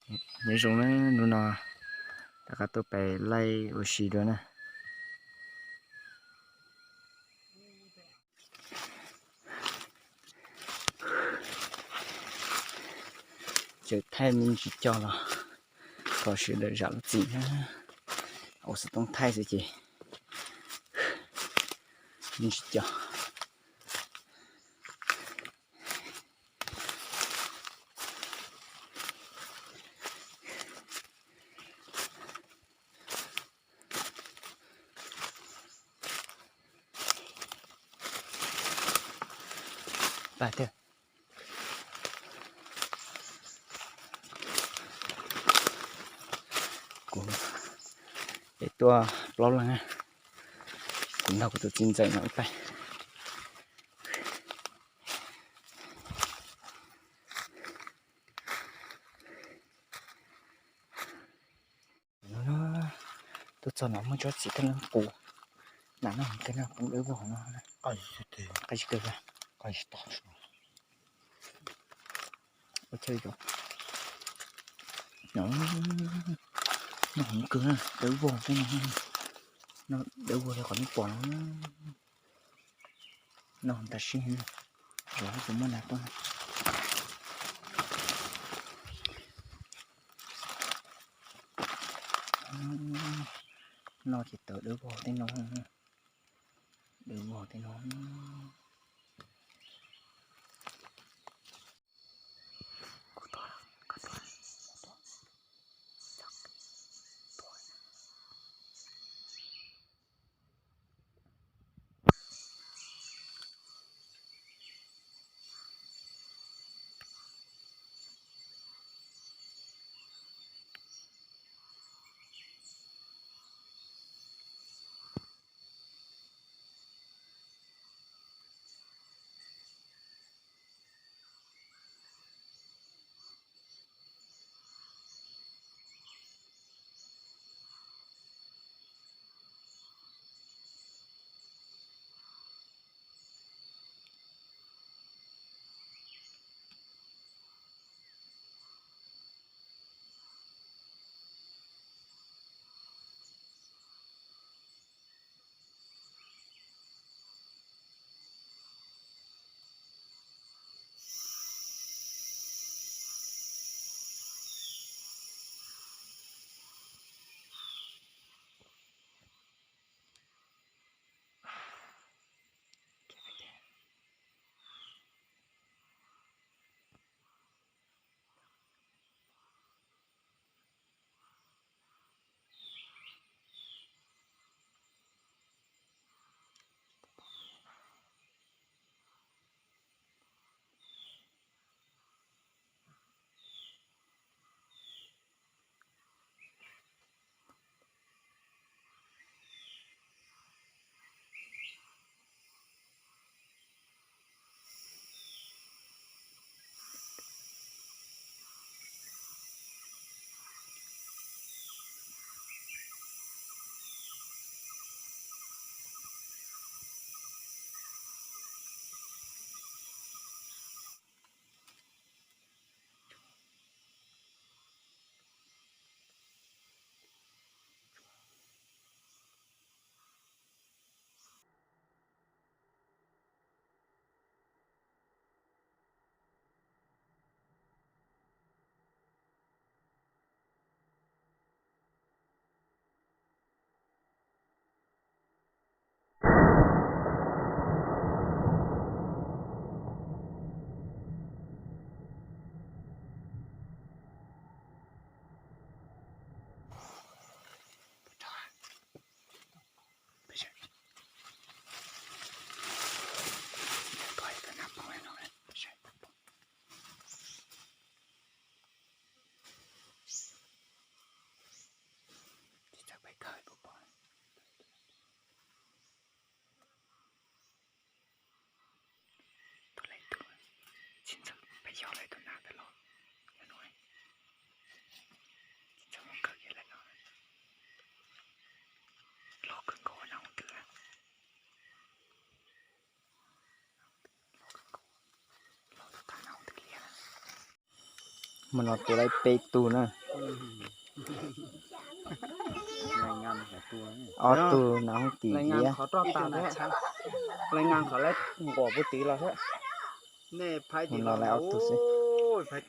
Nyob zoo na, hnub no rov qab tuaj pem laij ua si dua na. Tseem thaij me ntsis cog los kom sawv daws zam lub txim na. Ua xov tooj thaij xwb ces me ntsis cog. Pab tiag. Kuv es tuaj plaub leeg, kuv nrog kuv tus txiv ntxawm no ib pliag. Tuaj txog no muaj tsob txiv thaj leej qus, nam no kawg no, poob dawb vog no. Qab tsis kawg, qab tsis tau. Ua chaw zoo. No, noj heev kawg na, dawb vog tej no. Noj dawb vog li qhov nej pom no. Noj tam sim no, tus muaj nas tuaj. Noj ces tawv dawb vog tej no, dawb vog tej no. Mus no tua lawm peb tug na. Ob tug no hoob tim liab. Mus no lawm ob tug xwb.